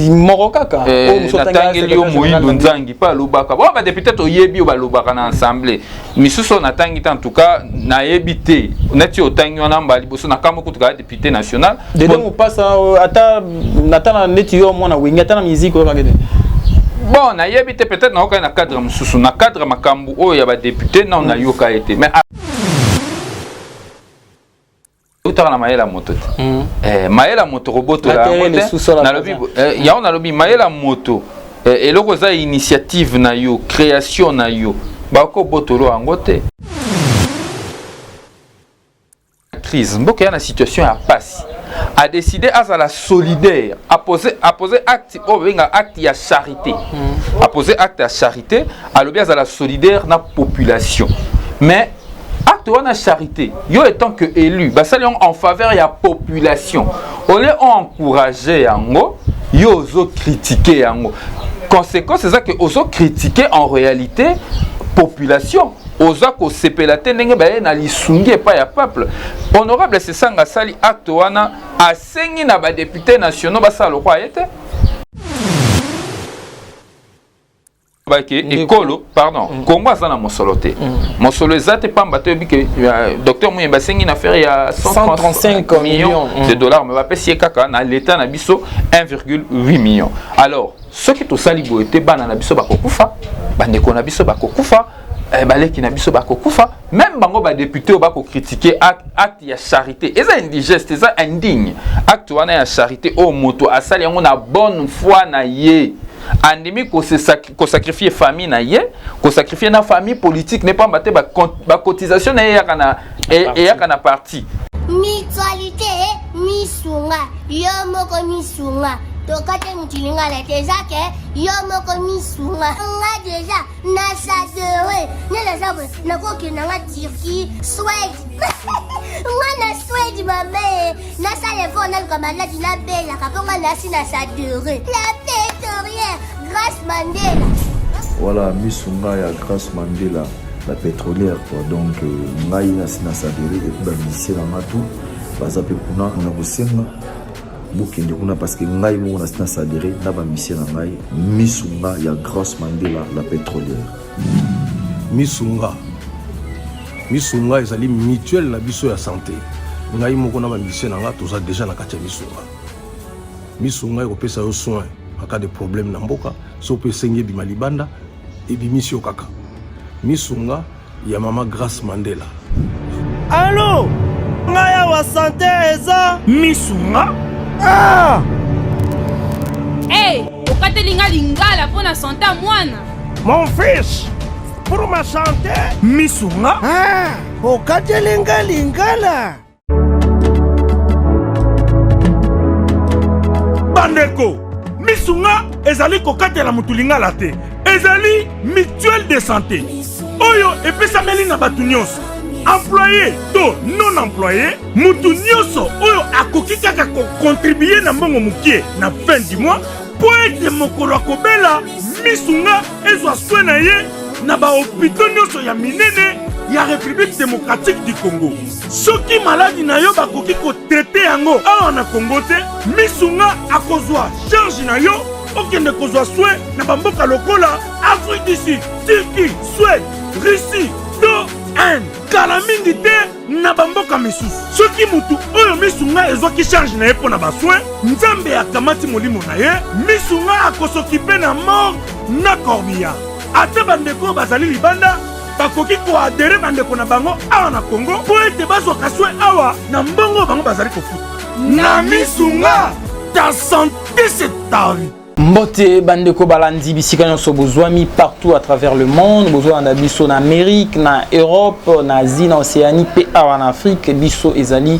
Moko kaka. Eh, natangeli yo Moyindo Nzangi mpe alobaka bao badepute toyebi oyo balobaka na assemblée misusu oyo natangi te en tout cas nayebi te neti otangi wana mbala liboso na kambo kutu kaka député national. Dede Mopasa ata ata na neti yo mwana wenge ata na musique oyokaki te. Bon, nayebi te, peut-être nayoka ye na cadre mosusu, na cadre makambo oyo ya badepute nano nayoka ye te, mais eutaka na mayele ya moto te. Mayele ya moto kobotola yango te. Nalobi yango, nalobi mayele ya moto, eloko eza initiative na yo, création na yo, bakobotola yango te. Crise mboka ya na situation ya pasi, a décidé azala solidaire, a posé acte oyo babenga acte ya charité. A posé acte ya charité, alobi azala solidaire na population. Mais acte wana charité, yo étant que élu, basali yango en faveur ya population, au lieu oencourage yango, yo ozocritique yango. Conséquence eza ke ozocritique en réalité population, oza kosepela te ndenge baye na lisungi epai ya peuple. Honorable Sesanga asali acte wana, asengi na badepute nationaux basala lokwa ye te bake ekolo, pardon, Congo aza na mosolo te. Mosolo eza te pamba te. Oyebi ke docteur Muyembe asengi na affaire ya 135 millions de dollars, mais bapesi ye kaka na l'état na biso 1,8 million. Alors soki tosali boye te, bana na biso bakokufa, bandeko na biso bakokufa, baleki na biso bakokufa. Même bango badepute oyo bakocritique acte ya charité, eza indigeste, eza indigne. Acte wana ya charité oyo moto asali yango na bonne foi na ye, andimi kosacrifie famille na ye, kosacrifie na famille politique ne, pamba te bacotisation na ye eyaka na parti. Mutualité Misunga, yo moko misunga, tokate mutu lingala te, eza ke yo moko misunga. Nga déjà nasadere nde naza boye, nakokende nga Turquie, Swede. Nga na Swede mame, nasala effort, naluka maladi nabelaka mpo nga nasi nasadere la pétrolière Grâce Mandela. Voilà, Misunga ya Grâce Mandela la pétrolière, quoi. Donc ngai nasi nasadere et puis bamusicien na nga tout baza mpe kuna na kosenga bokende kuna, parce que ngai moko nasi nasadere na bamusicien na ngai, Misunga ya Grâce Mandela la pétrolière. Misunga, Misunga ezali mutuelle na biso ya santé. Ngai moko na bamusicien na nga toza déjà na kati ya Misunga. Misunga ekopesa yo soin en cas de problème na mboka. So mpe esengi ebima libanda, ebimisi yo kaka. Misunga ya mama Grâce Mandela. Alo, ngai awa santé eza Misunga. Ah! Hey, okateli nga lingala mpo na santé ya mwana. Mon fils, pour ma santé. Misunga. Ah, okateli nga lingala. Bandeko, Misunga ezali kokatela motu lingala te, ezali mutuelle de santé oyo epesameli na bato nyonso, employé to non employé, motu nyonso oyo akoki kaka kocontribue na mbongo mokie na fin du mois, mpo ete mokolo akobela, Misunga ezwa soin na ye na bahôpitaux nyonso ya minene ya République démocratique du Congo. Soki maladi na yo bakoki kotraite yango awa na Congo te, Misunga akozwa charge na yo, okende kozwa soin na bamboka lokola Afrique du Sud, Turquie, Suède, Russie to Inde, kala mingi te na bamboka misusu. Soki mutu oyo Misunga ezwaki charge na ye mpo na basoin, Nzambe akamati molimo na ye, Misunga akosokipe na morgue na corbillard. Ata bandeko oyo bazali libanda bakoki koadhérer bandeko na bango awa na Congo mpo ete bazwaka soin awa na mbongo oyo bango bazali kofuta na Misunga. Ta santé, c'est ta vie. Mbote bandeko balandi bisika nyonso bozwami partout à travers le monde, bozwala na biso na Amérique, na Europe, na Asie, na Océanie mpe awa na Afrique. Biso ezali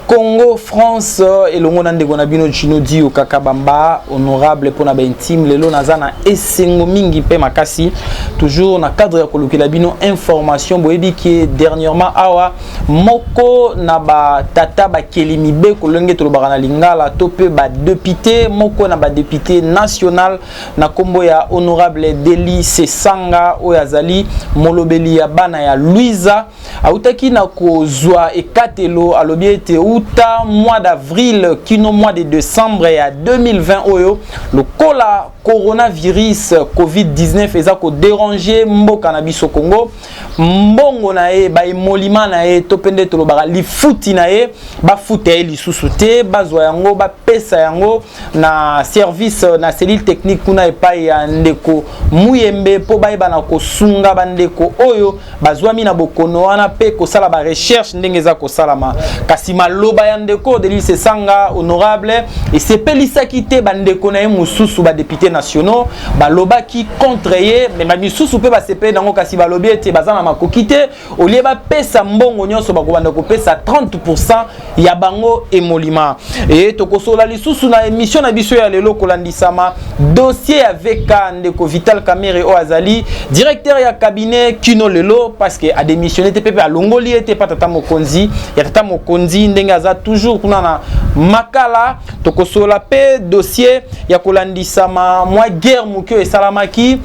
Congo France elongo na ndeko na bino Gino Dio Kaka Bamba, honorable mpona baintime. Lelo naza na esengo mingi mpe makasi, toujours na cadre ya kolukela bino information. Boyebi ke dernièrement awa moko na batata bakeli mibeko, lolenge tolobaka na lingala, to mpe badepute, moko na badepute national na nkombo ya honorable Deli Sesanga, oyo azali molobeli ya bana ya Louisa, autaki na kozwa ekatelo. Alobi ete uta Uta mois d'avril kino mois de décembre ya 2020 oyo, lokola coronavirus COVID-19 eza kodéranger mboka na biso Congo, mbongo na ye, baémoluments na ye, to mpe nde tolobaka lifuti na ye, bafuta ye lisusu te, bazwa yango, bapesa yango na service, na cellule technique kuna epai ya ndeko Muyembe, mpo bayeba na kosunga bandeko oyo bazwami na bokono wana mpe kosala barecherche ndenge eza kosalama. Kasi maloba ya ndeko Delly Sesanga, honorable, esepelisaki te bandeko na ye mosusu badéputés nationaux. Balobaki contre ye, mais bamisusu mpe basepeli nango, kasi balobi ete baza na makoki te. Au lieu bapesa mbongo nyonso, bakobanda kopesa 30 ya bango émoluments. E tokosola lisusu na émission na biso ya lelo kolandisama dossier ya VK, ndeko Vital Kamerhe, oyo azali directeur ya cabinet kino lelo, parce que adémissionné te mpe alongoli ye te pa tata mokonzi ya tata mokonzi, ndenge aza toujours kuna na Makala. Tokosola mpe dossier ya kolandisama mwa guerre moke oyo esalamaki,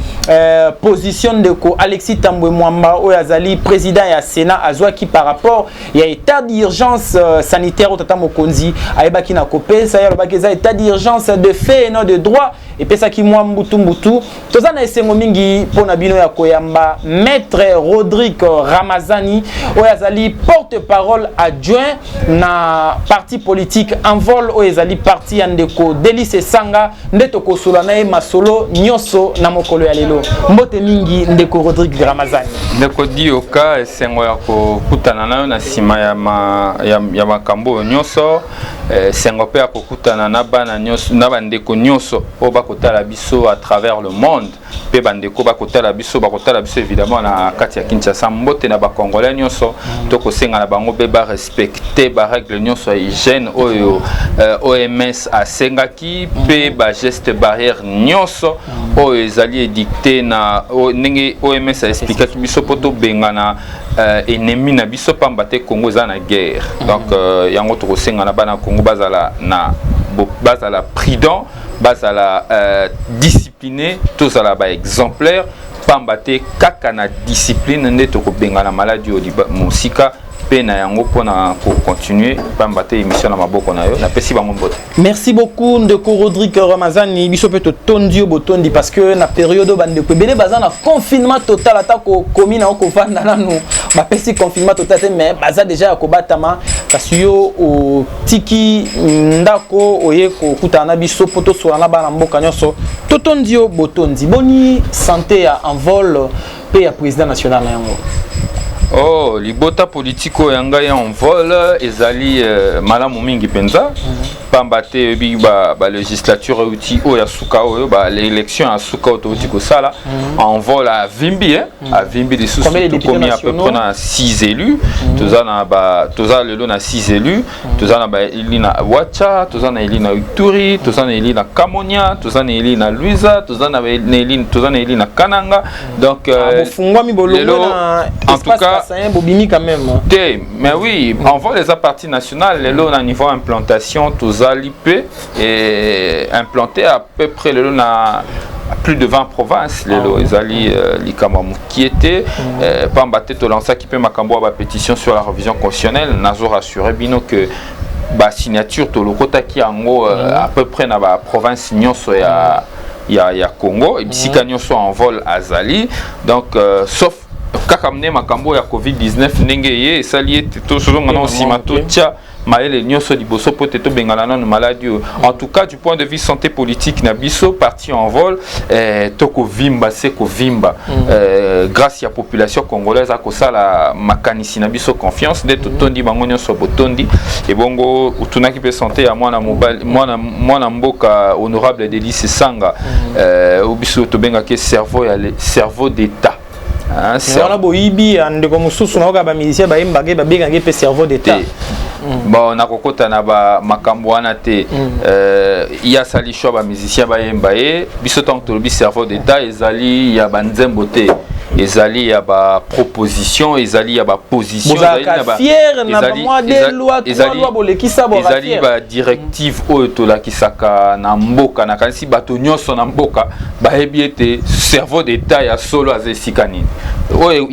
position ndeko Alexis Tambwe Mwamba, oyo azali président ya Sénat, azwaki par rapport ya état d'urgence sanitaire oyo tata mokonzi ayebaki na kopesa ye. Alobaki eza état d'urgence de fait et non de droit. Epesaki mwa mbutu mbutu. Toza na esengo mingi mpona bino ya koyamba maître Rodrigue Ramazani, oyo azali porte-parole adjoint na parti politique Envol, oyo ezali parti ya ndeko Delly Sesanga. Nde tokosola na ye masolo nyonso na mokolo ya lelo. Mbote mingi, ndeko Rodrigue Ramazani. Ndeko Dioka, esengo ya kokutana na yo na nsima ya makambo oyo nyonso. Esengo mpe ya kokutana na bana nyonso, na bandeko nyonso oyo bakotala biso à travers le monde, mpe bandeko bakotala biso évidemment na kati ya Kinshasa. Mbote na bacongolais nyonso. Tokosenga na bango mpe barespecte barègle nyonso ya hygiène oyo OMS asengaki, mpe bageste barrière nyonso oyo ezali édicté na ndenge OMS aexplikaki biso, mpo tobengana ennemi na biso, pamba te Congo eza na guerre. Donc yango tokosenga na bana Congo bazala prudent, bazala discipliné, tozala baexemplaire, pamba te kaka na discipline nde tokobengana maladi oyo mosika. Mpe na yango, mpona kocontinue, pamba te émission na maboko na yo, napesi bango mbote. Merci beaucoup, ndeko Rodrigue Ramazani. Biso mpe totondi yo botondi, parce que na période oyo bandeko ebele baza na confinement total, ata kokomi na yo kovanda nanu bapesi confinement total te, mais baza déjà ya kobatama. Kasi yo otiki ndako, oye kokutana na biso mpo tosola na bana mboka nyonso. Totondi yo botondi. Boni santé ya Envol mpe ya président national na yango? Oh, libota politike oyo ya ngai ya Envol ezali malamu mingi mpenza, pamba te oyebi balégislature ba euti oyo ya suka, oyo baélection ya suka oyo touti kosala, Envol avimbi, eh? Avimbi lisusu, tokomi à peu près na 6 élus. Toza na ba toza lelo na 6 élus. Toza na baélu na Watsa, toza na élu na Ituri, toza na élu na Kamonia, toza na élu na Luiza, toza na élu na Kananga. Donc bofungwami, bolongo na en tout cas bobimi quand même. Te, mais oui, Envol eza parti national lelo na niveau implantation. Tozali mpe implanté à peu près lelo na plus de 20 provinces lelo. Ezali likambo ya mokie te, pamba te tolansaki mpe makambo ya bapétition sur la révision constitutionnelle. Nazo rassurer bino que basignature tolokotaki yango à peu près na baprovince nyonso ya Congo, bisika nyonso Envol azali. Donc sauf kaka nde makambo ya COVID-19 ndenge ye esali ete tozonga na nsima, totia mayele nyonso liboso mpo te tobengana nano maladi oyo. En tout cas, du point de vue santé politique na biso parti Envol, tokovimba se kovimba, grâce ya population congolaise akosala makanisi na biso confiance. Nde totondi bango nyonso botondi. Ebongo otunaki mpe santé ya mwana mobali, mwana mboka honorable Delly Sesanga, oyo biso tobengaki cerveau ya cerveau d'état. Wana boyibi ya ndeko mosusu, nayoka bamusicien bayembaki, babengaki mpe cerveau d'état. Bon, nakokota na bamakambo wana te. Ye asali choix bamusicien bayemba ye. Biso ntango tolobi cerveau d'état, ezali ya banzembo te. Ezali ya ba proposition, ezali ya ba position, ezali na ba fier na ba mwa deux lois, trois lois bolekisa. Bo ezali ba directive oyo tolakisaka na mboka. Nakanisi bato nyonso na mboka bayebi ete cerveau d'état ya solo aza esika nini. Oyo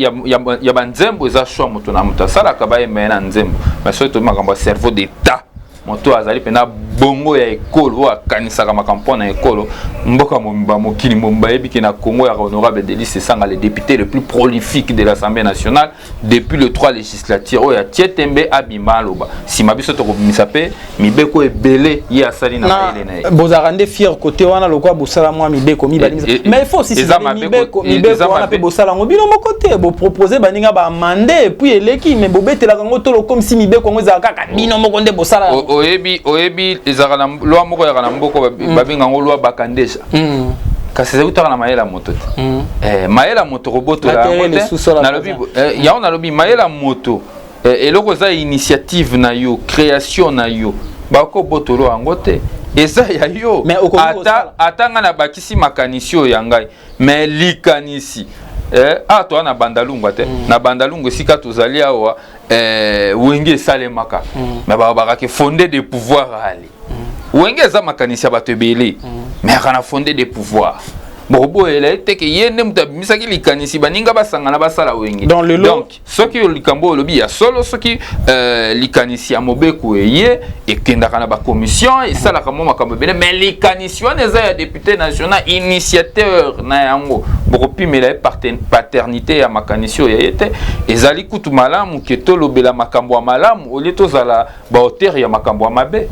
ya banzembo eza choix moto na moto asalaka, bayemba ye na nzembo. Mais soki toyebi makambo ya cerveau d'état, moto azali mpena bongo ya ekolo oyo akanisaka makambo mpo na ekolo, mboka mobimba, mokili mobimba ayebi ke na Congo ya honorable Delly Sesanga, le député le plus prolifique de l'Assemblée nationale depuis le 3 législature oyo atie tembe, abima aloba nsima biso tokobimisa mpe mibeko ebele ye asali na mayele na ye. Bozalaka nde fier côté wana lokola bosala mwa mibeko mibale, mais il faut aussi mibeko wana mpe bosala yango bino moko te, bopropose baninga baamender et puis eleki. Mais bobetelaka yango tolo comme si mibeko yango ezalaka kaka bino moko nde bosala. Oyebi, ezalaka na loi moko yaka na mboka, babenga yango loi Bakandeja. Kasi ezali na mayele ya moto te. Mayele ya moto kobotola yango te. Yango nalobi, mayele ya moto, eloko eza initiative na yo, création na yo, bakobotolo yango te, eza ya yo. Ata ngai nabakisi makanisi oyo ya ngai, mais likanisi awa toza na Bandalungwa te. Na Bandalungwa esika tozali awa, Wenge esalemaka, mais balobaka fondé de pouvoir ali. Wenge eza makanisi ya bato ebele, mais aka na fondé de pouvoir. Bokoboyela ye te ke ye nde moto abimisaki likanisi, baninga basangana basala Wenge. Donc soki likambo oyo olobi ya solo, soki likanisi ya mobeko eye, ekendaka na bacommission, esalaka mwa makambo ebele, mais likanisi wana eza ya député national initiateur na yango. Bokopimela ye paternité ya makanisi oyo ya ye te. Ezali kutu malamu ke tolobela makambo ya malamu au lieu tozala baauteur ya makambo ya mabe.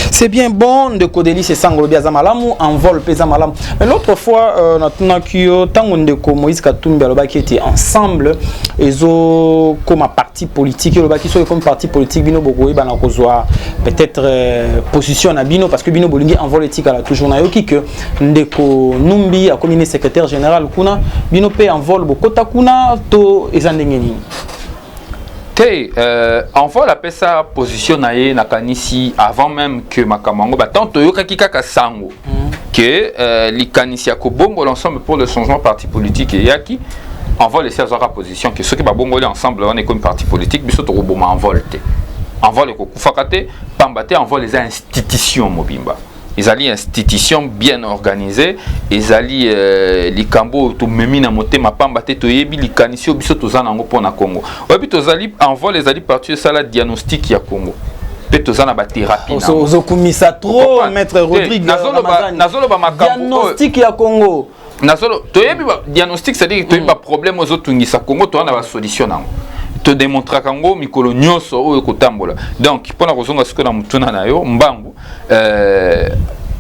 C'est bien bon. Ndeko Delly Sesanga, olobi aza malamu, Envol mpe eza malamu. Mais l'autre fois natunaki yo ntango ndeko Moïse Katumbi alobaki ete Ensemble ezokoma parti politique. Olobaki soki ekomi parti politique, bino bokoyeba na kozwa peut-être position na bino, parce que bino bolingi Envol etikala toujours. Nayoki ke ndeko Numbi akomi ne secrétaire général kuna. Bino mpe Envol bokota kuna to eza ndenge nini? Te, Envol apesa position na ye. Nakanisi avant même que makambo yango batant, toyokaki kaka sango ke likanisi ya kobongola Ensemble pour le changement parti politique eyaki, Envol esi azwaka position ke soki babongoli Ensemble wana ekomi parti politique, biso tokoboma Envol te, Envol ekokufaka te, pamba te Envol eza institution mobimba, ezali institution bien organisée, ezali likambo oyo tomemi na motema, pamba te toyebi likanisi oyo biso toza nango mpo na Congo. Oyebi, tozali Envol ezali parti esala diagnostic ya Congo mpe toza na bathérapie. Ozokumisa trop, maître Rodrigue. Nazoloba makambo. Diagnostic ya Congo. Nazolo toyebi diagnostic, c'est-à-dire toyebi baproblème ozotungisa Congo, toza na basolution nango, todemontraka yango mikolo nyonso oyo kotambola. Donc mpona kozonga sikoyo na motuna na yo mbangu,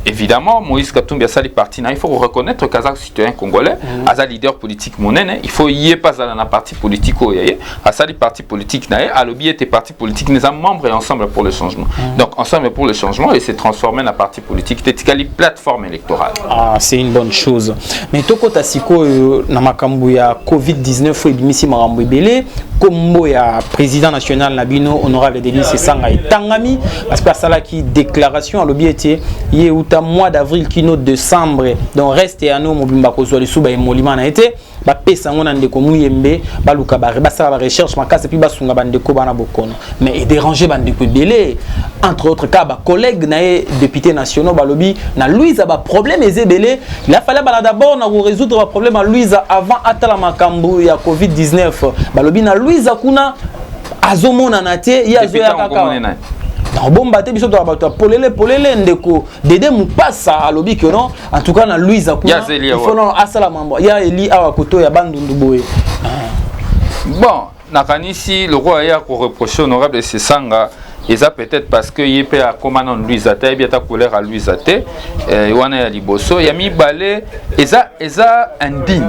évidemment, Moïse Katumbi asali parti na, il faut reconnaître qu'aza citoyen congolais, aza leader politique monene, il faut ye pas azala na parti politique oyo ya ye. Asali parti politique na ye, alobi ete parti politique neza membre ya Ensemble pour le changement. Donc Ensemble pour le changement et s'est transformé na parti politique te, etikali plateforme électorale. Ah, c'est une bonne chose. Mais tokota sikoyo na makambo ya COVID-19 oyo ebimisi makambo ebele. Kombo ya président national na bino, honorable Delly Sesanga, etangami parce que asalaki déclaration, alobi ete ye uta mois d'avril kino décembre, donc reste ya no mobimba, kozwa lisusu baémoluments na ye te, bapesa yango na ndeko Muyembe, baluka basala barecherche makasi et puis basunga bandeko bana bokono. Mais edérange bandeko ebele, entre autres cas bacollègue na ye député nationaux. Balobi na Louise baproblème eza ebele, il a fallu bala d'abord na korésoudre baproblème ya Louise avant atala makambo ya COVID-19. Balobi na Louise kuna azomonana te, ye azoya kaka na te. Biso toka bato ya polele polele. Ndeko Dede Mupasa alobi ke non, en tout cas na Louise kuna il faut non asala mambo ya eli awa koto ya Bandundu boye. Bon, nakanisi lokola ye akoreproche honorable Sesanga, eza peut-être parce que ye mpe akóma nano Louise te, ayebi ata couleur ya Louise te. Wana ya liboso. Ya mibale, eza indigne,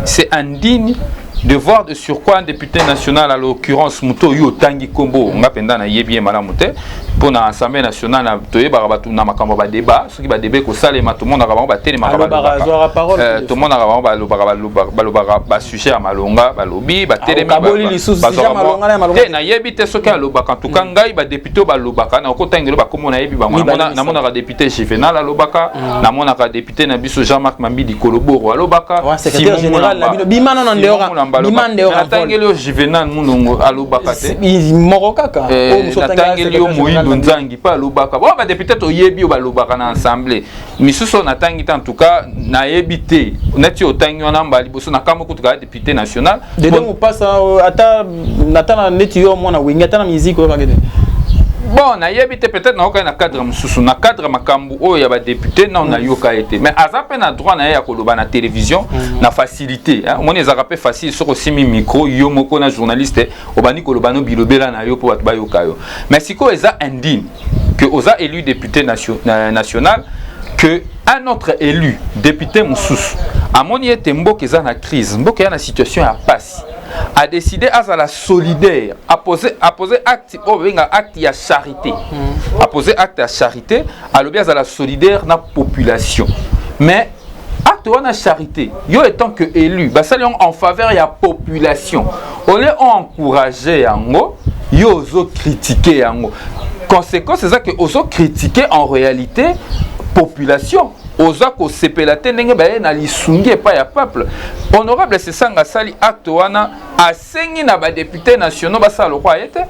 c'est indigne de voir de sur quoi un député national, à l'occurrence moto oyo otangi nkombo, nga mpenza nayebi ye malamu te. Mpo na Assemblée nationale, toyebaka bato na makambo ya badébat. Soki badébat ekosalema, tomonaka bango batelemaka, tomonaka bango balobaka basujet ya malonga, balobi, batelemi. Te, nayebi te soki alobaka. En tout cas, ngai, badéputé oyo balobaka, nakotangelo bakombo, nayebi bango. Namonaka député Juvenal alobaka, namonaka député na biso Jean-Marc Mambidi Koloboro alobaka. Natangeli oyo Juvenal Munongo alobaka te. Moko kaka. Natangeli yo Moyindo Nzangi mpe alobaka. Bo badéputé toyebi oyo balobaka na assemblée. Misusu oyo natangi te, en tout cas nayebi te. Neti otangi wana mbala liboso, nakambo kutu kaka député national. Dede Mopasa, ata na neti yo mwana Wenge, ata na musique oyokaki te. Bon, nayebi te, peut-être nayoka ye na cadre mosusu. Na cadre makambo oyo ya badéputé, nano nayoka ye te, mais aza mpe na droit na ye ya koloba na télévision na facilité. Omoni, ezalaka mpe facile soki osimi micro yo moko na journaliste, obandi koloba no bilobela na yo mpo bato bayoka yo. Mais sikoyo eza indigne que oza élu député national, que un autre élu député mosusu amoni ete mboka eza na crise, mboka eza na situation ya pasi, a décidé azala solidaire, apose acte oyo babenga acte ya charité. Apose acte ya charité, alobi azala solidaire na population. Mais acte wana charité, yo étant que élu, basali yango en faveur ya population, au lieu oencourage yango, yo ozocritique yango. Conséquence eza ke ozocritique en réalité population, oza kosepela te ndenge baye na lisungi epai ya peuple. Honorable Sesanga asali acte wana, asengi na badéputé nationaux basala lokwa ye te,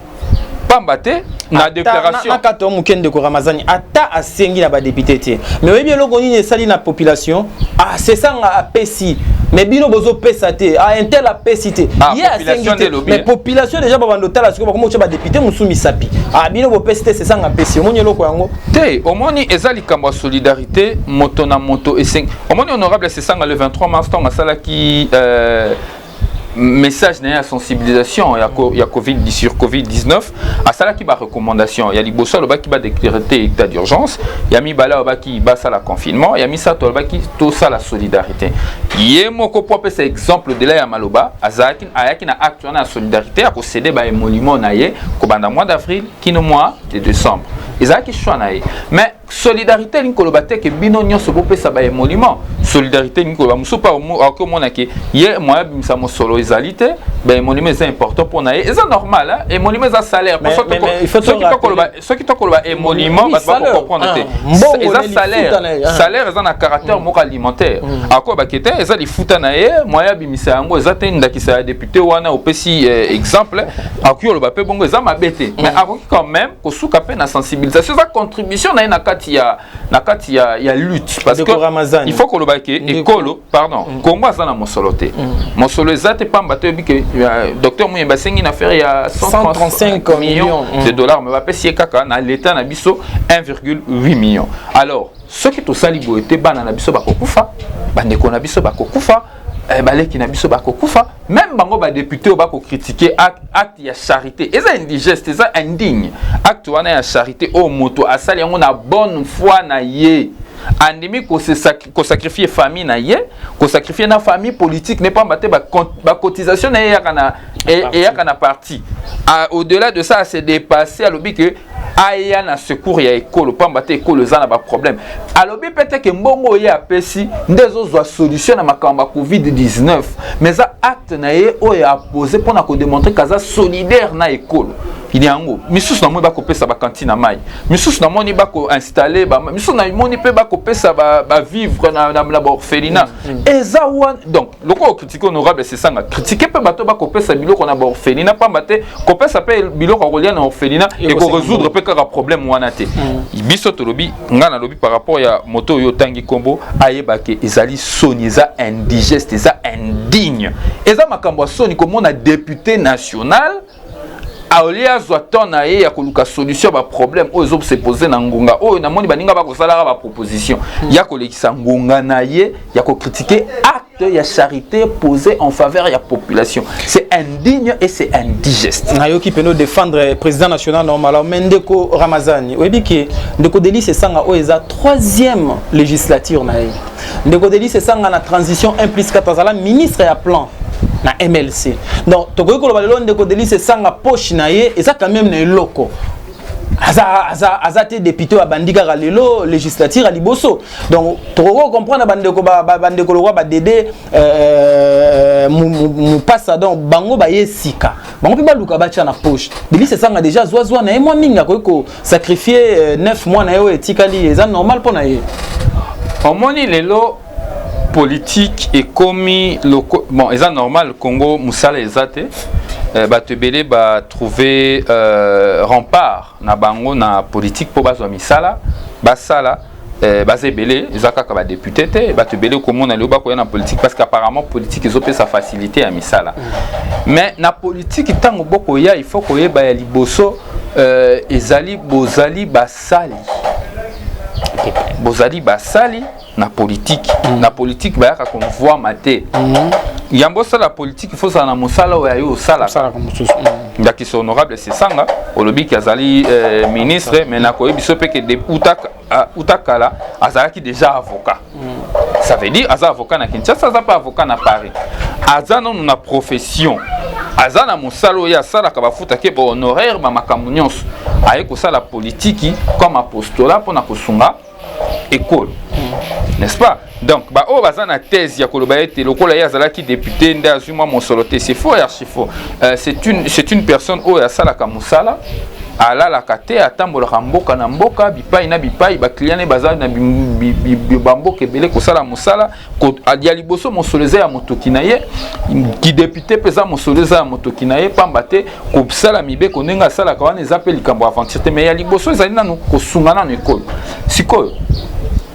pamba te na déclaration Na kati oyo moke, ndeko Ramazani, ata asengi na badéputé te, mais oyebi eloko nini esali na population? Ah, Sesanga apesi, mais bino bozopesa te. Ah, un tel apesi te. Ah, ye asengi te, mais population déjà babanda otala sikoyo, bakoma otya badéputé mosusu misapi. Ah, bino bopesi te, Sesanga apesi. Omoni eloko yango? Te, omoni, eza likambo ya solidarité, moto na moto esengi. Omoni, honorable Sesanga, le 23 mars, ntongo asalaki message na ye ya sensibilisation ya COVID, sur COVID-19, asalaki barecommandation. Ya liboso, alobaki badécréter te état d'urgence. Ya mibale, alobaki basala confinement. Ya misato, alobaki tosala solidarité. Ye moko, po apesa exemple de la ya maloba, azalaki, ayaki na acte wana ya solidarité ya kocéder baémolument na ye kobanda mois d'avril kino mois de décembre. Ezalaki choix na ye, mais solidarité elingi koloba te ke bino nyonso bopesa baémolument. Solidarité elingi koloba mosusu mpe akoki omona ke ye moyen abimisa mosolo ezali te, baémolument eza important mpo na ye. Eza normal, émolument eza salaire. Soki tokoloba émolument, bato bakocomprendre te. Eza salaire. Salaire eza na caractère moko alimentaire. Akoyebaki te eza lifuta na ye, moyen abimisa yango eza te. Ndakisa ya député wana opesi exemple, akoki koloba mpe bongo, eza mabe te, mais akoki quand même kosuka mpe na sensibilisation. Eza contribution na ye na kati ya lutte, parce que il faut koloba ke ekolo, pardon, Congo aza na mosolo te. Mosolo eza te, pamba te oyebi ke docteur Muyembe asengi na affaire ya 135 millions de dollars, mais bapesi ye kaka na l'état na biso 1,8 million. Alors soki tosali boye te, bana na biso bakokufa, bandeko na biso bakokufa, baleki na biso bakokufa. Même bango badéputé oyo bakocritique acte ya charité, eza indigeste, eza indigne. Acte wana ya charité oyo moto asali yango na bonne foi na ye, andimi kosacrifie famille na ye, kosacrifie na famille politique ne, pamba te bacotisation na ye eyaka na parti. Au-delà de ça, ase dépassé, alobi ke aya na secours ya ekolo, pamba te ekolo eza na baproblème. Alobi mpe te ke mbongo oyo apesi nde ezozwa solution na makambo ya COVID-19, mais eza acte na ye oyo apose mpona kodémontrer ke aza solidaire na ekolo yango. Misusu namoni bakopesa bacantine na mai, misusu namoni bakoinstalle, misusu namoni mpe bakopesa bavivre na baorphelinat. Eza wana. Donc lokola ocritique honorable Sesanga, critique mpe bato bakopesa biloko na baorphelinat, pamba te kopesa mpe biloko ya kolia na orphelinat ekorésoudre mpe kaka problème wana te. Biso tolobi, ngai nalobi par rapport ya moto oyo otangi nkombo, ayebake ezali soni, eza indigeste, eza indigne, eza makambo ya soni komona député national, au lieu azwa temps na ye ya koluka solution ya baproblème oyo ezose pose na ngonga oyo, namoni baninga bakosalaka baproposition ya kolekisa ngonga na ye ya kocritiquer acte ya charité posé en faveur ya population. C'est indigne et c'est indigeste. Nayoki peno défendre président national normal, mais ndeko Ramazani, oyebi ke ndeko Delly Sesanga, oyo eza troisième législature na ye. Ndeko Delly Sesanga, na transition 1 plus 4, azala ministre ya plan na MLC. Donc tokoki koloba lelo ndeko Delly Sesanga, poche na ye eza quand même na eloko. Aza, aza, aza te député oyo abandi kaka lelo législature ya liboso. Donc tokoki comprendre bandeko bandeko lokwa badede mopasa. Donc bango baye sika, bango mpe baluka batya na poche. Delly Sesanga déjà azwazwa na ye mwa mingi, akoki kosacrifier 9 mois na ye oyo etikali, eza normal mpo na ye. Omoni, lelo politique ekomi loko. Bon, eza normal, Congo mosala eza te. Bato ebele batrouve rempart na bango na politique mpo bazwa misala basala. Baza ebele, eza kaka badéputé te. Bato ebele komona lelo bakoya na politique parce que apparemment politique ezopesa facilité ya misala. Mais na politique, ntango bokoya, il faut koyeba ya liboso, ezali bozali basali, bozali basali na politique. Na politique bayaka komvwama te. Yambo osala politique, faut ozala na mosala oyo ayo osalaka. Ndakisa, honorable Sesanga, olobiki azali ministre, mais nakoyebi biso mpe ke uta kala azalaki déjà avocat. Ça veut dire aza avocat na Kinshasa, aza mpe avocat na Paris. Aza nanu na profession, aza na mosala oyo asalaka, bafutaki bahonoraire, bamakambo nyonso. Aye kosala politiki comme apostolat mpona kosunga ekolo, n'est-ce pas? Donc baoyo baza na thèse ya koloba ete lokola ye azalaki député nde azwi mwa mosolo te, c'est faux et archi faux. C'est une personne oyo asalaka mosala, alalaka te, atambolaka mboka na mboka, bipai na bipai, baclient ne baza na bamboka ebele kosala mosala. Ya liboso, mosolo eza ya motoki na ye. Kidéputé mpe eza mosolo, eza ya motoki na ye, pamba te kosala mibeko ndenge asalaka wana eza mpe likambo aventure te. Mais ya liboso ezali nanu kosunga nanu ekolo. Sikoyo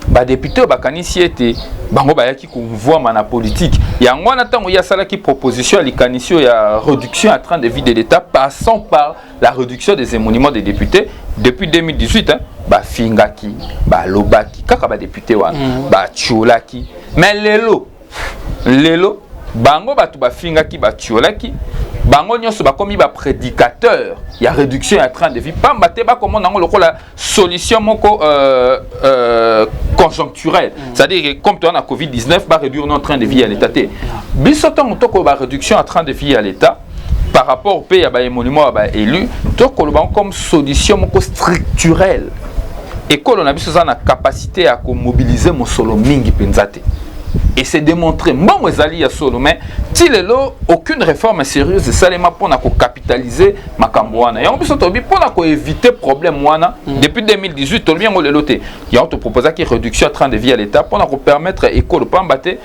badéputé oyo bakanisi ete bango bayaki kovwama na politike, yango wana ntango ye asalaki proposition ya likanisi oyo ya réduction ya train de vie de l'État passant par la réduction des émoluments des députés depuis 2018, hein, bafingaki, balobaki kaka badéputé wana, batiolaki. Mais lelo, lelo bango bato bafingaki, batiolaki, bango nyonso bakomi baprédicateur ya réduction ya train de vie, pamba te bakomona yango lokola solution moko conjoncturelle. C'est-à-dire que comme toza na Covid-19, baréduire non train de vie ya l'État te. Biso ntango tokoyo baréduction ya train de vie ya l'État par rapport mpe ya baémolument ya baélu, tokoloba yango comme solution moko structurelle. Ekolo na biso eza na capacité ya komobilize mosolo mingi mpenza te, et c'est démontré. Mbongo ezali ya solo, mais ti lelo aucune réforme sérieuse esalema mpona kocapitaliser makambo wana. Yango biso tolobi, mpona koéviter problème wana, depuis 2018 tolobi yango, lelo te. Yango toproposaki réduction ya train de vie ya l'État mpona kopermettre ekolo, pamba te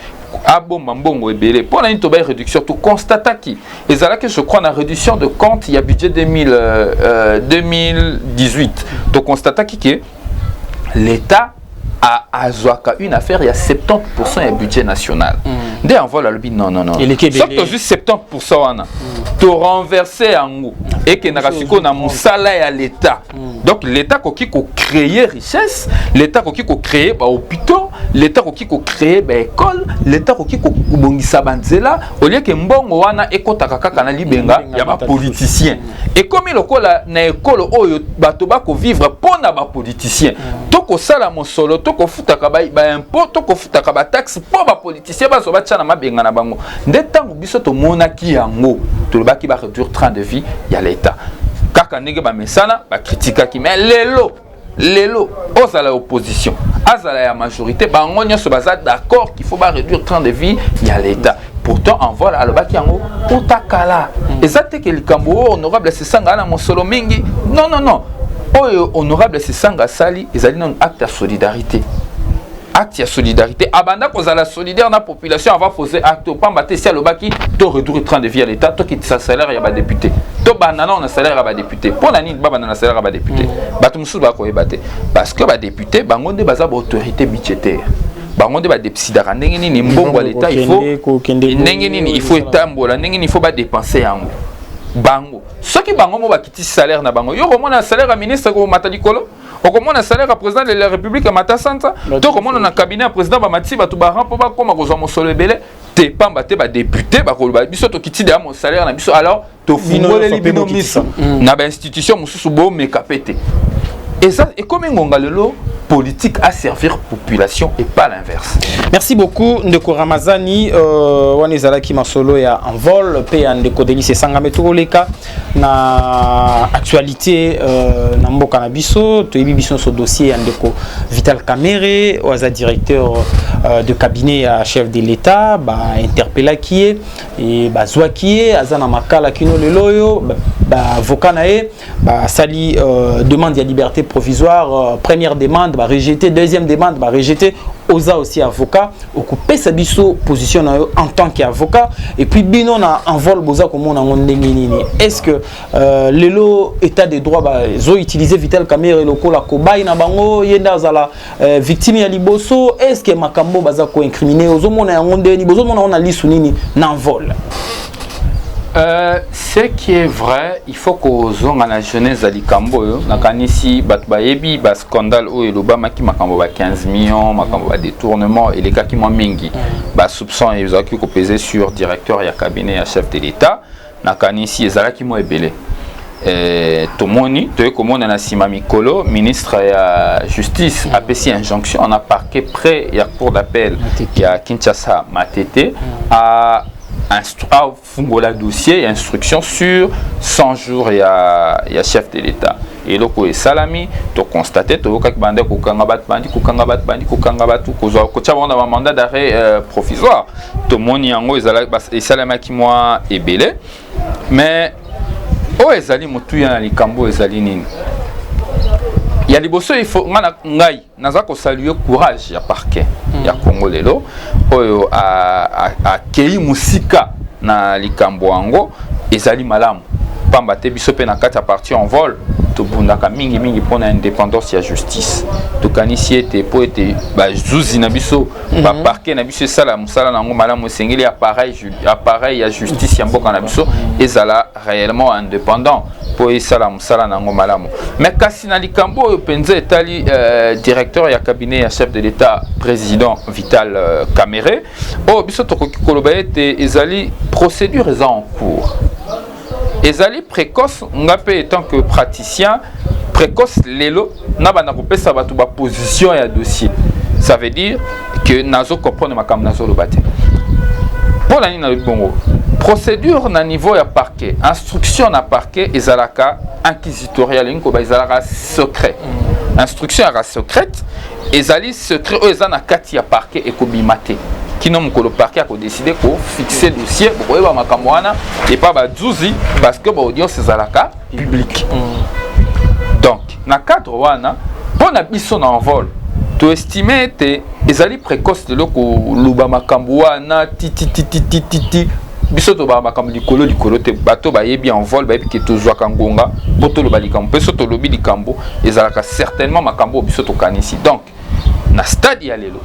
abomba mbongo ebele. Mpona nini tobayi réduction? Toconstataki, ezalaki je crois na réduction de compte ya budget 2000, 2018, toconstataki ke l'État azwaka une affaire ya 70% ya budget national. Nde Envol alobi non, non, non, soki tozwi 70% wana, torenverse yango, ekendaka sikoyo na mosala ya l'État. Donc l'État akoki kocréer richesse, l'État akoki kocréer bahôpitaux, l'État akoki kocréer baécole, l'État akoki kobongisa banzela, au lieu ke mbongo wana ekɔtaka kaka na libenga ya bapoliticien. Ekomi lokola na ekolo oyo bato bakovivre mpo na bapoliticien. Tokosala mosolo, tokofutaka baimpôt, tokofutaka bataxe mpo bapoliticien bazwa, batya na mabenga na bango. Nde ntango biso tomonaki yango, tolobaki baréduire train de vie ya l'État kaka ndenge bamesana bakritikaki. Mais lelo, lelo ozala ya opposition, azala ya majorité, bango nyonso baza d'accord qu'il faut baréduire train de vie ya l'État. Pourtant Envol alobaki yango uta kala. Eza te ke likambo oyo honorable Sesanga na mosolo mingi. Non, non, non, oyo honorable Sesanga asali ezali nano acte ya solidarité, acte ya solidarité. Abanda kozala solidaire na population avant poser acte, pamba te esi alobaki to réduire train de vie ya l'État, tokitisa salaire ya badéputé. Tobanda nano na salaire ya badéputé. Mpo na nini babanda na salaire ya badéputé? Bato mosusu bakoyeba te, parce que badéputé bango nde baza baautorité budgétaire, bango nde badécidaka ndenge nini mbongo ya l'État il faut, ndenge nini il faut etambola, ndenge nini il faut badépense yango. Bango soki bango mo bakitisi salaire na bango, yo komona salaire ya ministre komata likolo, okomona salaire ya président de la République amata sanza to komona na cabinet ya président bamatisi bato baran mpo bakóma kozwa mosolo ebele te, pamba te badéputé bakoloba biso tokiti deya mo salaire na biso, alors tofungoleli bino miso na bainstitution mosusu, bomeka mpe te. Eza ekomi ngonga lelo. Politique a servir population et pas l'inverse. Merci beaucoup Ndeko Ramazani wana ezalaki masolo ya envol pe ya Ndeko Denis Esangame. Tokoleka na actualité na mboka na biso. Toyebi biso nyonso dossier ya Ndeko Vital Kamerhe, oyo aza directeur de cabinet ya chef de l'État. Bainterpellaki ye e bazwaki ye, aza na Makala kino lelo oyo. Baavocat na ye basali demande ya liberté provisoire. Première demande barejeté, deuxième demande barejeté. Oza aussi avocat, okopesa biso position na yo en tant qu'avocat, et puis bino na Envol boza komona yango ndenge nini? Est ce que lelo état de droit, bazoutiliser Vital Kamerhe lokola cobaye na bango, ye nde azala victime ya liboso? Est ce que makambo baza koincriminer, ozomona yango ndenge nini? Bozomona yango na lisu nini na Envol? Ce qui est vrai, il faut kozonga na jeunesse ya likambo oyo. Nakanisi bato bayebi bascandale oyo elobamaki, makambo ba 15 millions, makambo ba détournement elekaki mwa mingi, basoupçon ezalaki kopese sur directeur ya cabinet ya chef de l'État. Nakanisi ezalaki mwa ebele. Tomoni, toye komona na nsima mikolo, ministre ya Justice apesi injonction na parquet près ya cour d'appel ya Kinshasa Matete a afungola dossier ya instruction sur 100 jours ya chef de l'État. Eloko esalami, toconstate, toyokaki banda kokanga bato, bandi kokanga bato, bandi kokanga bato, kozwa kotia bango na bamandat d'arrêt provisoire. Tomoni yango esalemaki mwa ebele. Mais oyo ezali motuya na likambo oyo ezali nini? Ya liboso, il faut nga na ngai naza kosaluer courage ya parquet ya Congo lelo oyo akei mosika na likambo yango. Ezali malamu, pamba te biso mpe na kati ya parti Envol tobundaka mingimingi mpona indépendance ya justice. Tokanisi ete mpo ete bazuzi na biso, baparquet na biso esala mosala na yango malamu, esengeli appareil ya justice ya mboka na biso ezala réellement indépendant mpo esala mosala na yango malamu. Mais kasi na likambo oyo mpenza etali directeur ya cabinet ya chef de l'État, président Vital Kamerhe, oyo biso tokoki koloba ete ezali procédure eza en cours, ezali précoce. Nga mpe étant que praticien, précoce lelo na banda kopesa bato baposition ya dossier, ça veut dire que nazo comprendre makambo nazoloba te. Mpo na nini nalobi bongo? Procédure na niveau ya parquet, instruction na parquet ezalaka inquisitorial, elingi koba ezalaka secret. Instruction ezalaka secrète, ezali secret oyo eza na kati ya parquet, ekobima te kino mokolo parquet akodécider kofixer dossier. Bokoyeba makambo wana epa bazuzi, parce que baaudience ezalaka publique. Donc na cadre wana, mpo na biso na Envol, toestime ete ezali précoce lelo koloba makambo wana titititititi. Biso tobaka makambo likolo likolo te. Bato bayebi Envol bayebi ke tozwaka ngonga mpo toloba likambo, mpe so tolobi likambo, ezalaka certainement makambo oyo biso tokanisi. Donc na stade ya lelo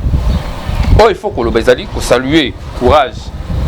oyo, il faut koloba ezali kosaluer courage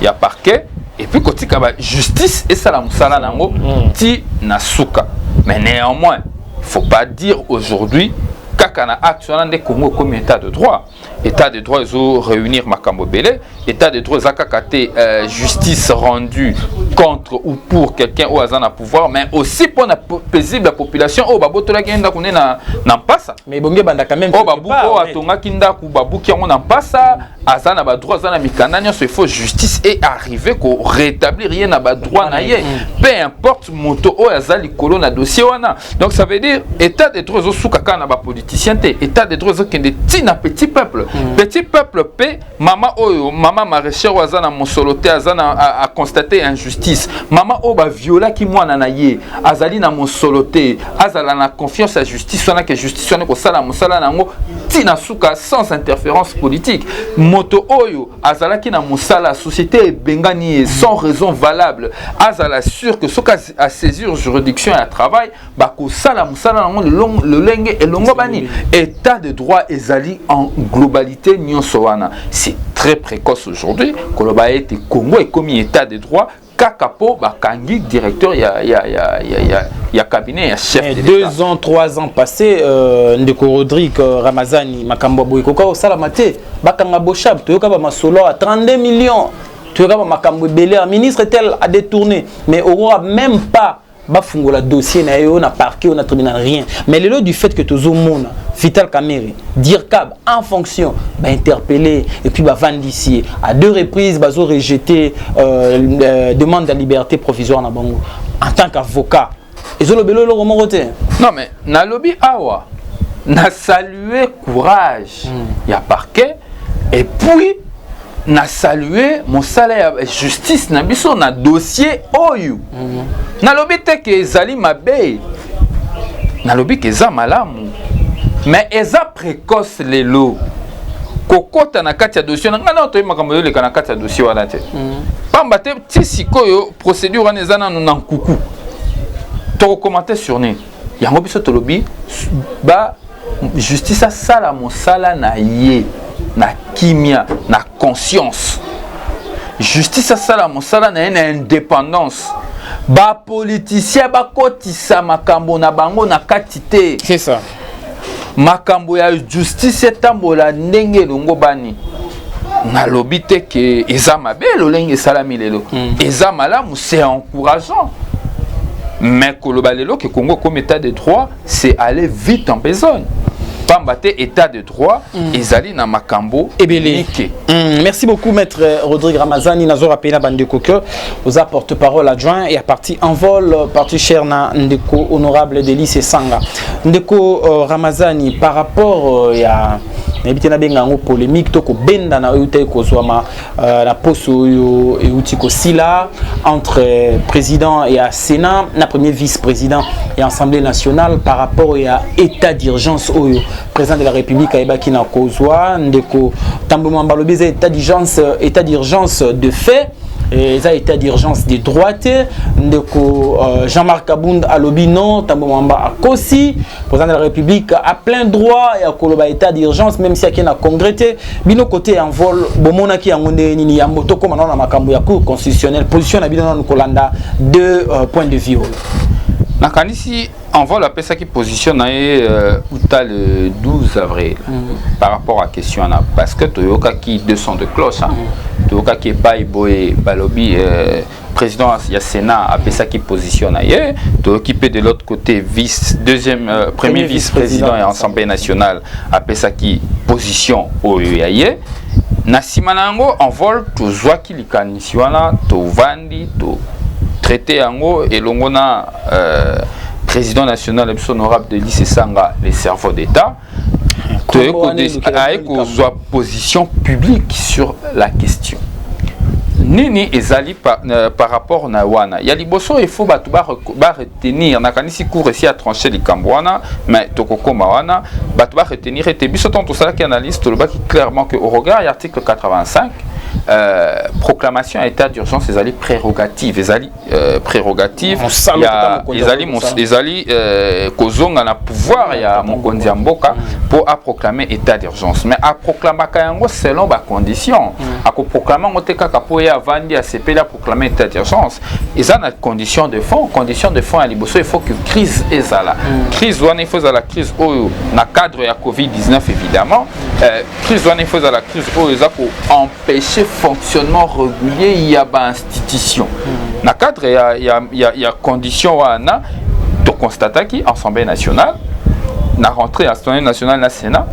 ya parquet et puis kotika bajustice esala mosala nango ti na suka. Mais néanmoins, il faut pas dire aujourd'hui kaka na acte wana nde Congo ekomi état de droit. État de droit ezo réunir makambo ebele. État de droit eza kaka te justice rendue contre ou pour quelqu'un oyo aza na pouvoir, mais aussi mpona paisible ya population oyo babotolaki ye ndako nde na mpasa. Mais bonge banda quand même. Oyo babuki, oyo atongaki ndako, babuki yango na mpasa, aza na badroit, aza na mikanda nyonso. Il faut justice et arriver korétablir ye na badroit na ye, peu importe moto oyo aza likolo na dossier wana. Donc ça veut dire état de droit ezosuka kaka na bapoliticien te. État de droit ezokende ntina petit peuple. Petit peuple mpe mama oyo, mama maraîchère oyo aza na mosolo te, aza na aconstate injustice, mama oyo baviolaki mwana na ye, azali na mosolo te, azala na confiance ya justice wana, ke justice wana ekosala mosala na yango ntina suka sans interférence politique. Moto oyo azalaki na mosala, société ebengani ye sans raison valable, azala sûr que soki asaisir juridiction ya travail, bakosala mosala yango lolenge elongo bani. État de droit ezali en globalité nyonso wana. C'est très précoce aujourd'hui koloba ete Congo ekomi état de droit kaka mpo bakangi directeur ya cabinet ya chef de 2 ans, 3 ans passé, ndeko Rodrigue Ramazani, makambo ya boye koka kosalama te. Bakanga Boshab, toyoka bamasolo ya 32 millions, toyoka bamakambo ebele ya ministre tel a détourné, mais aurora même pas. Bafungola dossier na ye oyo na parquet, oyo na tribunal, rien. Mais lelo, du fait que tozomona Vital Kamerhe, dircab en fonction, bainterpellé et puis bavandisi ye à deux reprises, bazo rejeter demande de liberté provisoire na bango, en tant qu'avocat, ezolobela eloko moko te. Non, mais nalobi awa, na saluer courage ya parquet et puis na saluer mosala ya justice na biso na dossier oyo. Nalobi te ke ezali mabe, nalobi ke eza malamu, mais eza précoce lelo kokɔta na kati ya dossier na ngai. Na toyebi makambo ezoleka na kati ya dossier wana te, pamba te ti sikoyo procédure wana eza nanu na nkuku. Tokocommenter sur nini yango? Biso tolobi ba justice asala mosala na ye na kimia, na conscience. Justice asala mosala na ye na indépendance. Bapoliticien bakotisa makambo na bango na kati te. C'est ça. Makambo ya justice etambola ndenge elongo bani. Nalobi te ke eza mabe lolenge esalami lelo. Eza malamu, c'est encourageant, mais koloba lelo ke Congo comme état de droit, c'est aller vite en besogne, pamba te état de droit ezali na makambo ebele. Mike. Merci beaucoup, maître Rodrigue Ramazani. Nazo rappeler na bandeko que oza porte-parole adjoint et à parti Envol, parti cher na ndeko honorable Delly Sesanga. Ndeko Ramazani, par rapport ya, nayebi te nabenga yango polémique to kobenda na oyo te, kozwama na poso oyo euti kosila entre président ya Sénat na premier vice-président ya Assemblée nationale par rapport ya état d'urgence oyo président de la République ayebaki na kozwa, ndeko Tambwe Mwamba alobi eza état d'urgence, état d'urgence de fait, eza état d'urgence de droit te. Ndeko Jean-Marc Kabund alobi non, Tambwe Mwamba akosi, président de la République a plein droit ya koloba état d'urgence même si ake na congrès te. Bino côté ya Envol, bomonaki yango ndenge nini? Yambo tokóma nano na makambo ya Cour constitutionnelle, position na bino nanu kolanda deux points de vue oyo. Nakanisi Envol apesaki position na ye uta le 12 avril par rapport à question wana, parce que toyokaki 200 de cloche, hein. Toyokaki epai boye balobi président ya Sénat apesaki position na ye, toyoki mpe de l'autre côté vice deuxième premier vice-président ya Assemblée nationale apesaki position oyo ya ye. Na nsima na yango, Envol tozwaki likanisi wana, tovandi, totraité yango elongo na président national biso, honorable Delly Sesanga, le cerveau d'État. Aye kozwa position publique sur la question. Nini ezali par rapport na wana ya liboso, il faut bato baretenir, nakanisi cour esi atranché likambo wana, mais tokokóma wana. Bato baretenir ete biso, ntango tosalaki analyse, tolobaki clairement que au regard ya article 85, proclamation ya état d'urgence ezali prérogative, ezali prérogative, ezali, ezali kozonga na pouvoir ya mokonzi ya mboka mpo aproclame état d'urgence. Mais aproclamaka yango selon bacondition. Akoproclame yango te kaka mpo ye avandi, asepeli, aproclame état d'urgence. Eza na condition de fond. Condition de fond ya liboso, il faut que crise ezala. Crise wana, il faut ezala crise oyo na cadre ya Covid-19 évidemment. Crise wana, il faut ezala crise oyo eza koempêcher fonctionnement régulier ya bainstitution. Na cadre ya condition wana, toconstataki Assemblée nationale, na rentrée ya Assemblée nationale na Sénat,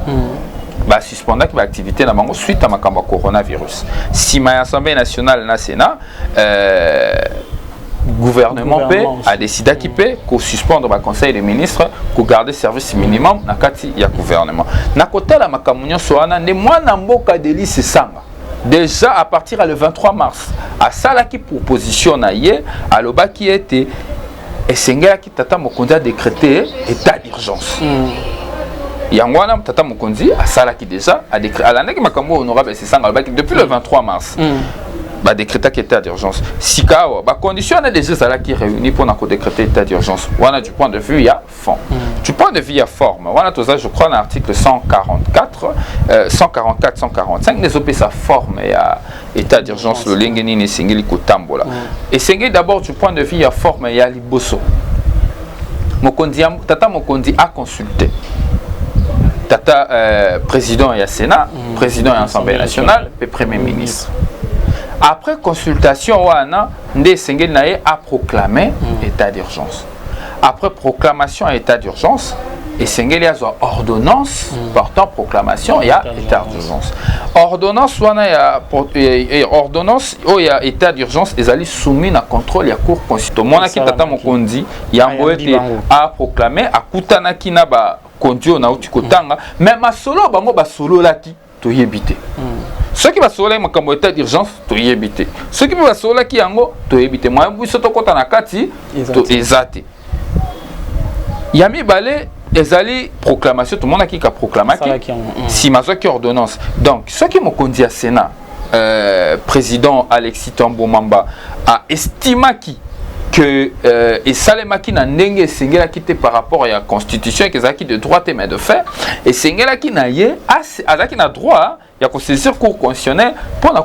basuspendaki baactivité na bango suite à makambo ya coronavirus. Nsima ya Assemblée nationale na Sénat, gouvernement mpe adécidaki mpe kosuspendre baconseil des ministres, kogarder service minimum na kati ya gouvernement. Na kotala makambo nyonso wana, nde mwana mboka Delly Sesanga, déjà à partir ya le 23 mars, asalaki proposition na ye, alobaki ete esengelaki tata mokonzi adécréter état d'urgence. Yango wana tata mokonzi asalaki déjà, alandaki makambo honorable Sesanga alobaki depuis le 23 mars. Badécrétaki état d'urgence. Sika awa, bacondition wana déjà ezalaki réuni mpona kodécréter état d'urgence wana du point de vue ya fond. Du point de vue ya forme wana, toza, je crois, na article 144, 144, 145 nde ezopesa forme ya état d'urgence, lolenge nini esengeli kotambola. Esengeli d'abord, du point de vue ya forme ya liboso, mokonzi, tata mokonzi aconsulte tata président ya Sénat, président ya Assemblée nationale mpe premier ministre. Après consultation wana nde esengeli na ye aproclame. état d'urgence. Après proclamation ya état d'urgence, esengeli azwa ordonnance portant proclamation ya état d'urgence. Ordonnance wana ya ordonnance oyo ya état d'urgence ezali soumis na contrôle ya Cour constitutionnelle. Tomonaki tata mokonzi yango ete aproclame, akutanaki na bakonzi oyo nauti kotanga, mais masolo bango basololaki, toyebi te. Soki basololaki makambo ya état d'urgence, toyebi te. Soki mpe basololaki yango, toyebi te. Moyen biso tokɔta na kati eza te. Ya mibale ezali proclamation. Tomonaki ka proclamaki, nsima azwaki ordonnance. Donc soki mokonzi ya Sénat, président Alexis Thambwe Mwamba, aestimaki que esalemaki na ndenge esengelaki te par rapport ya constitution, eke ezalaki de droit te, mais de fait esengelaki na ye, azalaki na droit ya kosaisir Cour constitutionnelle mpona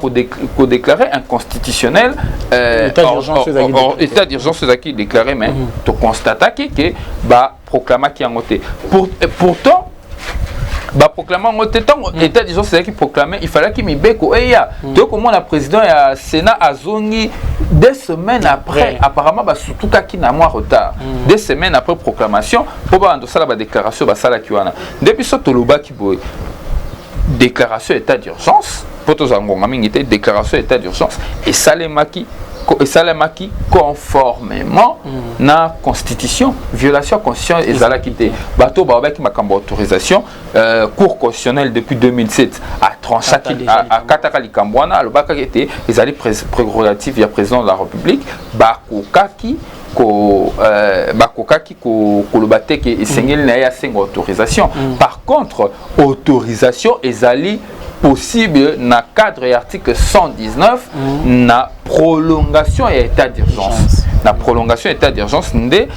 kodéclarer inconstitutionnel état d'urgence ezalaki déclaré. Mais toconstataki ke baproclamaki yango te. Pourtant baproclame yango te. Ntango état d'urgence ezalaki proclamé, il fallaki mibeko eya. Toyei komona président ya Sénat azongi 2 semaines après. Apparemment basutukaki na mwa retard, 2 semaines après proclamation, mpo babanda tosala badéclaration basalaki wana. Nde biso tolobaki boye: déclaration état d'urgence, mpo tozala ngonga mingi te, déclaration état d'urgence esalemaki conformément na constitution. Violation ya constitution ezalaki te. Bato balobaki makambo ya autorisation, Cour constitutionnelle depuis 2007 atranchaki, akataka likambo wana, alobakaki ete ezali prérogative ya président de la République. Bakokaki koloba te ke esengeli na ye asenga autorisation. Par contre, autorisation ezali possible na cadre ya article 119, na prolongation ya état d'urgence. Na prolongation ya état d'urgence nde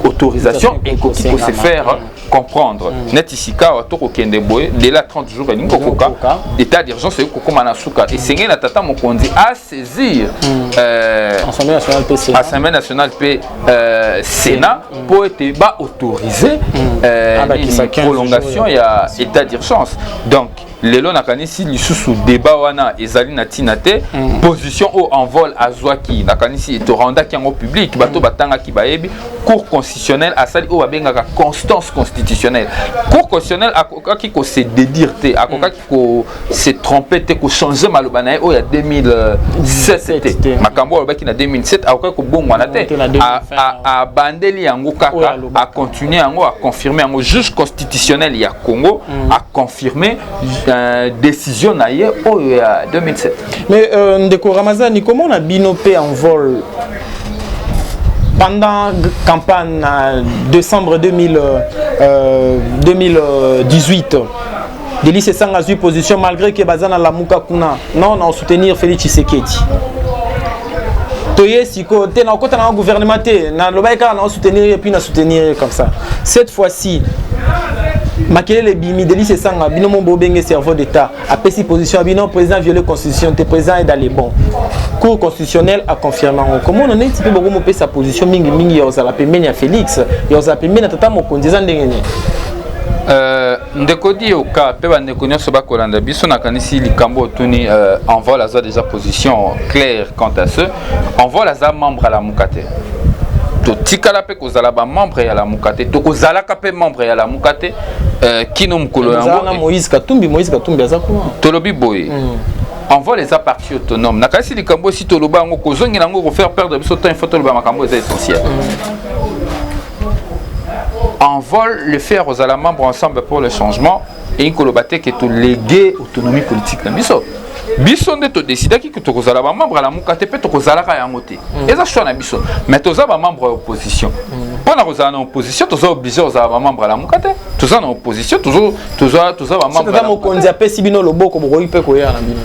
autorisation ekoki kose faire comprendre. Neti sika awa tokokende boye, délai 30 jours elingi kokoka, état d'urgence ekoki kokóma na suka, esengeli na tata mokonzi asaisir Assemblée nationale mpe Sénat mpo ete baautoriser prolongation ya état d'urgence. Donc lelo nakanisi lisusu débat wana ezali na ntina te. Position oyo Envol azwaki, nakanisi torendaki yango public, bato batangaki bayebi. Cour constitutionnelle asali oyo babengaka constance constitutionnelle. Cour constitutionnelle akokaki kose dédire te, akokaki kose tromper te, kochanger maloba na ye oyo ya 2007 te. Makambo oyo alobaki na 2007, akokaki kobongwana te. Abandeli yango kaka, acontinue yango, aconfirme yango. Juge constitutionnel ya Congo aconfirme décision na ye oyo ya 2007. Mais ndeko Ramazani, comment na bino mpe Envol, pendant campagne na décembre 2000, 2018, Delly Sesanga azwi position malgré ke baza na Lamuka kuna, non, na soutenir Félix Tshisekedi. Toye sikoyo te, nakokota na gouvernement te, nalobaki kaka na soutenir et puis na soutenir comme ça. Cette fois-ci, makelele ebimi. Delly Sesanga, bino mo bobenge cerveau d'État, apesi position ya bino: président violé constitution te, président est dans les bons. Cour constitutionnelle aconfirme yango. Komona neti mpe bokomopesa position mingimingi ya kozala pembeni ya Félix, ya kozala pembeni ya tata mokonzi, eza ndenge nini? Ndeko Dioka mpe bandeko nyonso bakolanda biso, nakanisi likambo otuni, Envol aza déjà position claire quant à ce. Envol aza membre ya Lamuka te, totikala mpe kozala bamembre ya Lamuka te, tokozalaka mpe membre ya Lamuka te kino mokolo yango. Moïse Katumbi, Moïse Katumbi aza kuna. Tolobi boye, Envol eza parti autonome. Nakanisi likambo esi toloba yango, kozongela yango kofaire perdre biso temps. Il faut toloba makambo eza essentiel. Envol, le faire ozala membre Ensemble pour le changement eyi koloba te ke tolege autonomie politique na biso. Biso nde todesidaki ke tokozala bamembre ya Lamuka te mpe tokozalaka yango te. Eza choix na biso, mais toza bamembre ya opposition. Mpo na kozala na opposition, toza obligé kozala bamembre ya Lamuka te. Toza na opposition, toza bamembre. Mokonzi apesi bino loboko, bokoki mpe koya na bino.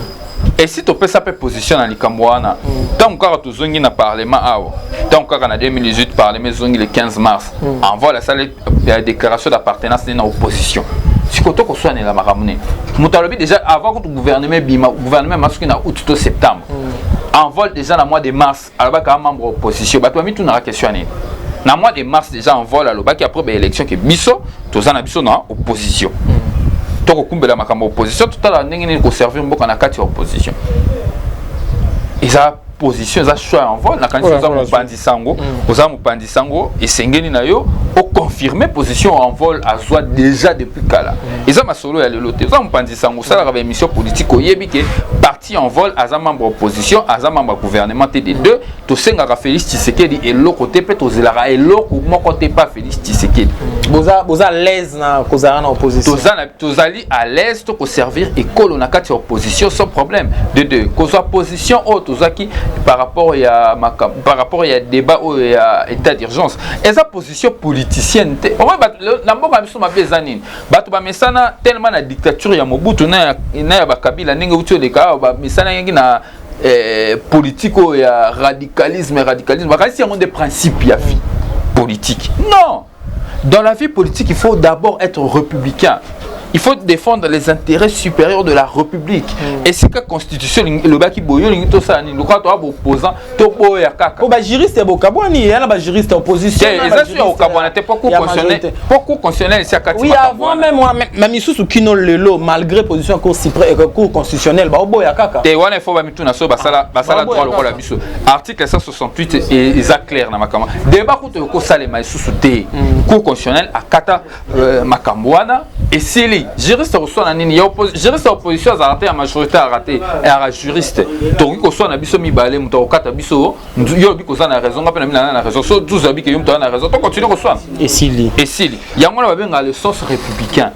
Esi topesa mpe position na likambo wana. Ntango kaka tozongi na parlement awa, ntango kaka na 2018 parlement ezongi le 15 mars, Envol asali déclaration d'appartenance nde na opposition. Sikoyo tokoswanela makambo nini? Moto alobi déjà avant kutu gouvernement ebima, gouvernement ema soki na août to septembre, Envol déjà na mois de mars alobaki aza membre opposition. Bato bamitunaka question ya nini? Na mois de mars déjà Envol alobaki après baélection ke biso toza na biso na opposition, tokokumbela makambo opposition, totala ndenge nini koservir mboka na kati ya opposition. Eza position, eza choix ya Envol. Nakanisi oza mopanzi sango, oza mopanzi sango, esengeli na yo oconfirme position Envol azwa déjà depuis kala. Eza masolo ya lelo te. Oza mopanzi sango, osalaka baémission politique, oyebi ke parti Envol aza membre opposition, aza membre ya gouvernement te. De deux, tosengaka Félix Tshisekedi eloko te, mpe tozelaka eloko moko te pa Félix Tshisekedi. Boza, boza à l'aise na kozala na opposition? Tozali à l'aise to koservir ekolo na kati ya opposition sans problème. De deux, kozwa position oyo tozwaki par rapport ya débat oyo ya état d'urgence eza position politicienne te. Omoi na mboka na biso, mabe eza nini? Bato bamesana tellement na dictature ya Mobutu na ya bakabila, ndenge euti oleka awa, bamesana yangi na politique oyo ya radicalisme. Radicalisme, bakanisi yango nde principe ya vie politique. Non, dans la vie politique, il faut d'abord être républicain, il faut défendre les intérêts supérieurs de la République. Esika constitution elobaki boye, olingi tosala nini? Lokola toya baopposant, toboya kaka. Po bajuriste ya bokabwani, ya na bajuriste ya opposition. Eza su ya kokabwana te, po cour constitutionnel esi akati. Oui, avant même ma misusu kino lelo, malgré position ya cour suprême, cour constitutionnelle, baoboya kaka. Te, wana ifo bamituna so basala droit lokola biso. Article 168 eza clair na makambo. Débat kutu ekosalema lisusu te. Cour constitutionnelle akata makambo wana, esili. Juriste akoswana nini? Juriste ya opposition azalaka te, ya majorité azalaka te, eyaka juriste. Tokoki koswana biso mibale, moto akokata biso: yo olobi koza na raison, nga mpe na bino na raison. So 12 abike, yo moto aza na raison, tocontinue koswana. Esili. Esili. Yango wana babengaka le sens républicain.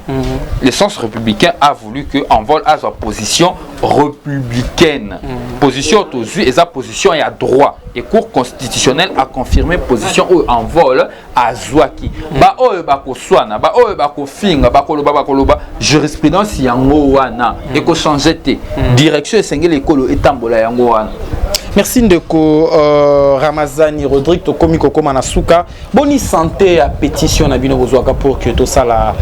Le sens républicain a voulu que Envol azwa position républicaine. Position tozwi eza position ya droit, et cour constitutionnelle a confirmé position oyo Envol azwaki. Baoyo bakoswana, baoyo bakofinga, bakoloba, bakoloba, jurisprudence yango wana ekochange te. Direction esengeli ekolo etambola, yango wana. Merci ndeko Ramazani Rodrigue. Tokomi kokóma na suka. Boni santé ya pétition na bino bozwaka pour que tosala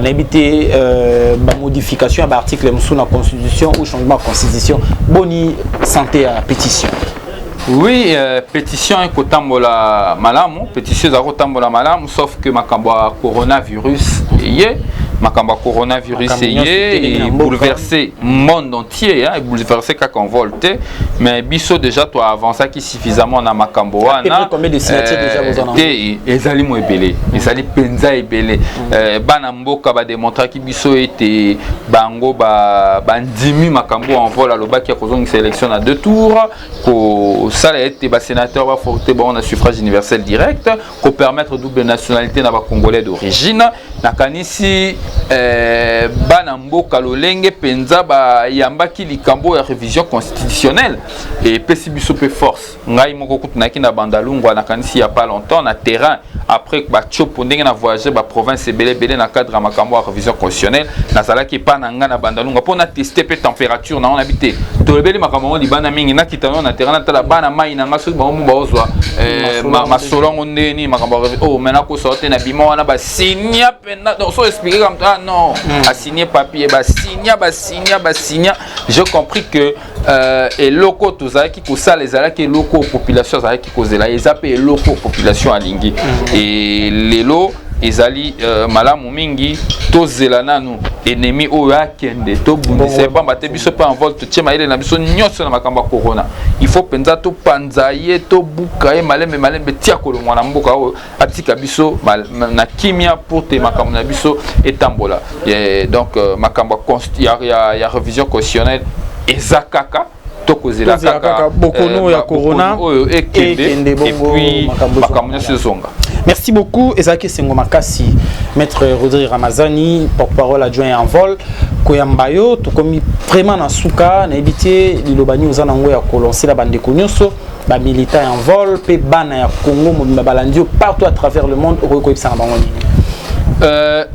nayebi te bamodification ya baarticle mosusu na constitution ou changement ya constitution? Boni santé ya pétition? Oui, pétition ekotambola malamu, pétition ezala kotambola malamu, sauf que makambo ya coronavirus eye, makambo ya coronavirus eye ebouleverse monde entier, hein, ebouleverse kaka Envol te, mais biso déjà toavançaki suffisamment na makambo wana. Te, ezali mo ebele, ezali mpenza ebele. Bana mboka bademontraki biso ete bango bandimi makambo Envol alobaki ya kozongisa élection na deux tours, kosala ete basénateur baforte bango na suffrage universel direct, kopermettre double nationalité na bacongolais d'origine. Nakanisi bana mboka, lolenge mpenza bayambaki likambo ya révision constitutionnelle epesi biso mpe force. Ngai moko kutu nayaki na Bandalungwa, nakanisi ya pas longtemps, na terrain, après batiopo ndenge na voyage baprovince ebele ebele na cadre ya makambo ya révision constitutionnelle. Nazalaki epa na ngai na Bandalungwa mpo na teste mpe température nango. Nayebi te, tolobeli makambo yango libanda mingi, nakita nango na terrain, natala bana mai na nga soki bango mo baozwa masolo yango ndenge nini. Makambo oyo me nakosa te, na bima wana basinya mpenza. Donc so expliquer comme ah non, asigné papier, basinya, basinya, basinya. J'ai compris que eloko tozalaki kosala ezalaki eloko population azalaki kozela, eza mpe eloko population alingi. E lelo ezali malamu mingi. Tozela nanu ennemi oyo akende, tobundisa ye, pamba te biso mpe Envol totie mayele na biso nyonso na makambo ya corona. Il faut mpenza topanza ye, tobuka ye malembe malembe, tia kolongwa na mboka oyo, atika biso na kimia pour te makambo na biso etambola. Donc makambo ya révision constitutionnelle eza kaka tokozela. Kaka bokono ya corona oyo ekende, et puis makambo nyonso ezonga. Merci beaucoup. Ezalaki esengo makasi, maître Rodrigue Ramazani, porte-parole adjoint ya Envol, koyamba yo. Tokomi vraiment na suka. Nayebi te liloba nini oza nango ya kolancela bandeko nyonso bamilitant ya Envol mpe bana ya Congo mobimba balandi yo partout à travers le monde. Okoki koyebisa na bango nini?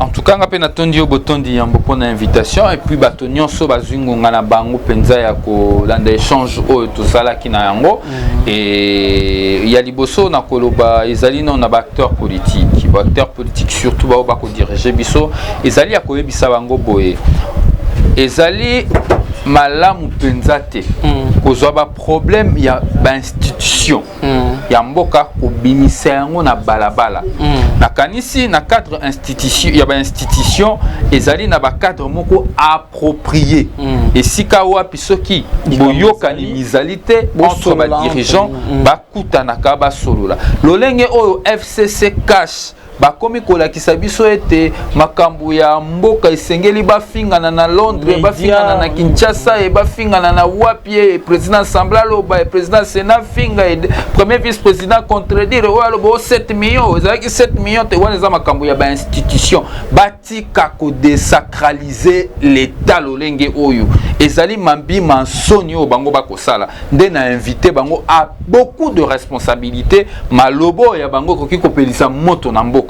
En tout cas, nga mpe natondi yo botondi yambo mpona invitation, et puis bato nyonso bazwi ngonga na bango mpenza ya kolanda échange oyo tozalaki na yango. E ya liboso na koloba ezali no na baacteur politique, baacteur politique surtout bao bakodirige biso, ezali ya koyebisa bango boye: ezali malamu mpenza te kozwa baproblème ya bainstitution ya mboka, kobimisa yango na balabala. Nakanisi na cadre institution ya bainstitution ezali na bacadre moko approprié, esika wapi soki boyokani mizali te entre Bosolola. badirigeant, Entre bino. Bakutanaka, basolola. Lolenge oyo FCC CACH bakomi kolakisa biso ete makambo ya mboka esengeli bafingana na Londres, Media. bafingana na Kinshasa, e bafingana na wapi, e président assemblée aloba, e président sénat finga, e premier vice président contredire oyo aloba o 7 millions ezalaki 7 millions te. Wana eza makambo ya bainstitution. Batika kodésacraliser l'état lolenge oyo ezali mambi mansoni oyo bango bakosala. Nde na invité bango à beaucoup de responsabilité. Maloba oyo ya bango ekoki kopelisa moto na mboka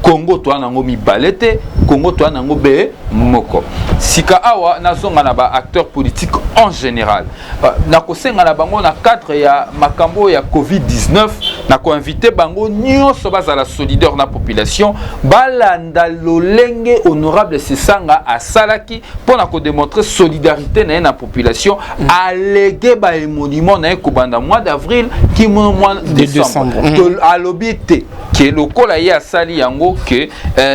Kongo. Toa nango mibale te, Kongo toa nango be moko. Sika awa nazonga na baacteur politique en général. Nakosenga na bango na cadre ya makambo oyo ya COVID-19, nakoinvite bango nyonso bazala solidaire na population, balanda lolenge honorable Sesanga asalaki mpo na kodémontrer solidarité na ye na population. Alege baémolument na ye kobanda mois d'avril kino mois de décembre. Décembre. Alobi te ke lokola ye asali yango ke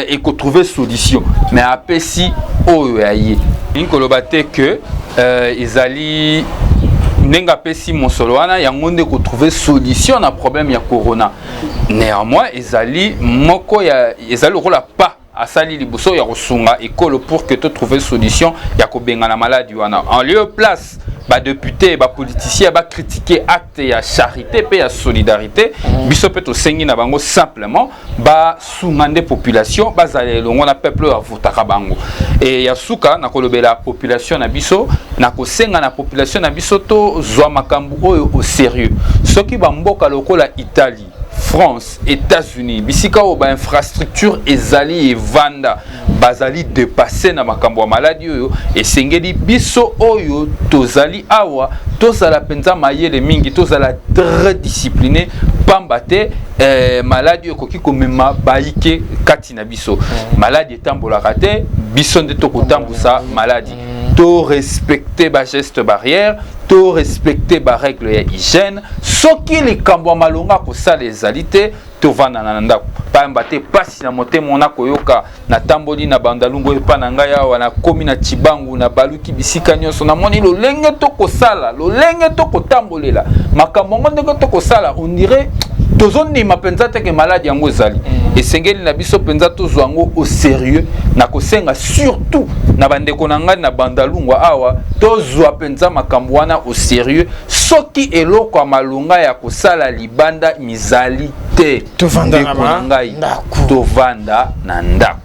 ekotrouve solution, mais apesi oyo ya ye. Lingi koloba te ke ezali ndenge apesi mosolo wana yango nde kotrouve solution na problème ya corona. Néanmoins, ezali moko ya, ezali lokola pas asali liboso ya kosunga ekolo pour que totrouve solution ya kobengana maladi wana. En lieu place badéputé, bapoliticien bacritiquer acte ya charité mpe ya solidarité, biso mpe tosengi na bango simplement basunga nde population, bazala elongo na peuple oyo avotaka bango. E ya suka, nakolobela population na biso, nakosenga na population na biso tozwa makambo oyo au sérieux. Soki bamboka lokola Italie, France, États-Unis, bisika oyo bainfrastructure ezali evanda, bazali dépassé na makambo ya maladi oyo, esengeli biso oyo tozali awa tozala mpenza mayele mingi, tozala très discipliné, pamba te maladi oyo ekoki komema bayike kati na biso. Maladi etambolaka te, biso nde tokotambusa maladi. To respecter bageste barrière, to respecter barègle ya hygiène. Soki likambo ya malonga kosala ezali te, tovanda na ndako, pamba te pasi na motema na koyoka. Natamboli na Bandalungu epa na ngai awa, nakomi na Cibangu, nabaluki bisika nyonso, namoni lolenge tokosala, lolenge tokotambolela makambo yango, ndenge tokosala, on dirait tozondima mpenza te ke maladi yango ezali. Esengeli na biso mpenza tozwa yango au sérieux. Nakosenga surtout na bandeko na ngai na Bandalungwa awa, tozwa mpenza makambo wana au sérieux. Soki eloko ya malonga ya kosala libanda mizali te, Tovanda na ndeko na ngai, ndako. Tovanda na ndako.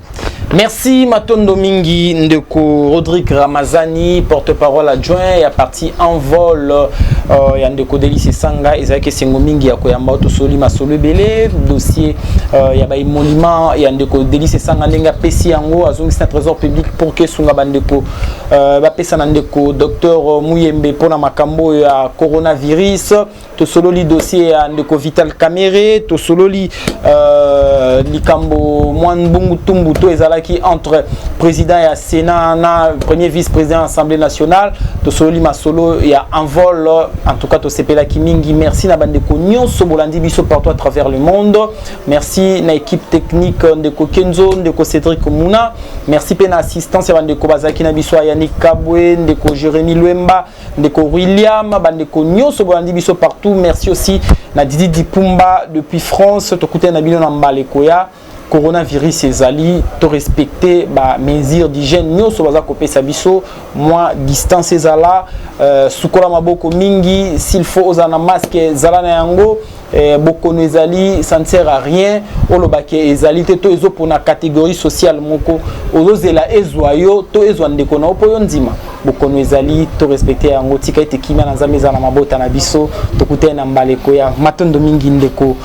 Merci, Matondo Mingi, ndeko Rodrigue Ramazani, porte-parole adjoint ya parti Envol ya ndeko Delly Sesanga. Ezalaki esengo mingi ya koyamba tosoli masolo ebele, dossier ya baémolument ya ndeko Delly Sesanga, ndenge apesi yango, azongisi na trésor public pour que esunga bandeko, bapesa na ndeko docteur Muyembe mpona makambo oyo ya coronavirus. Tosololi dossier ya ndeko Vital Kamerhe, tosololi likambo mwa mbungu tumbu to ezalaki entre président ya sénat na premier vice président ya assemblée nationale, tosololi masolo ya Envol. En tout cas, tosepelaki mingi. Merci na bandeko nyonso bolandi biso partout à travers le monde. Merci na équipe technique, ndeko Kenzo, ndeko Cédric Muna. Merci mpe na assistance ya bandeko bazalaki na biso, Yannick Kabwe, ndeko Jérémy Lwemba, ndeko William, bandeko nyonso bolandi biso partout. Merci aussi na Didi Dipumba depuis France. Tokutani na bino na mbala ekoya. Coronavirus ezali, to respecter ba mesure d'hygiène nyonso baza kopesa biso, mwa distance ezala, sukola maboko mingi, s'il faut ozala na masque, ezala na yango. Bokono ezali, ça ne sert à rien olobaki ezali te to ezopona catégorie sociale moko, ozozela ezwa yo to ezwa ndeko na yo mpo yo ndima. Bokono ezali, to respecte yango. Tika ete kimia na Nzambe eza na mabota na biso. Tokutani na mbala ekoya. Matondo mingi, ndeko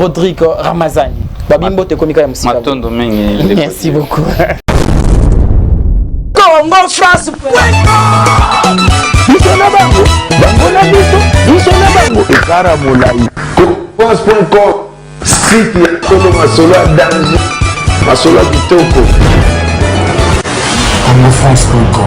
Rodrigue Ramazani. Babimbo tekomi kaka ya mosika. Matondo mingi, ndeko. Merci beaucoup. Congo France. Biso na bango, bango na biso, biso na bango, ekara molai. France.com, site ya solo, masolo ya danger, masolo ya kitoko. congofrance.com.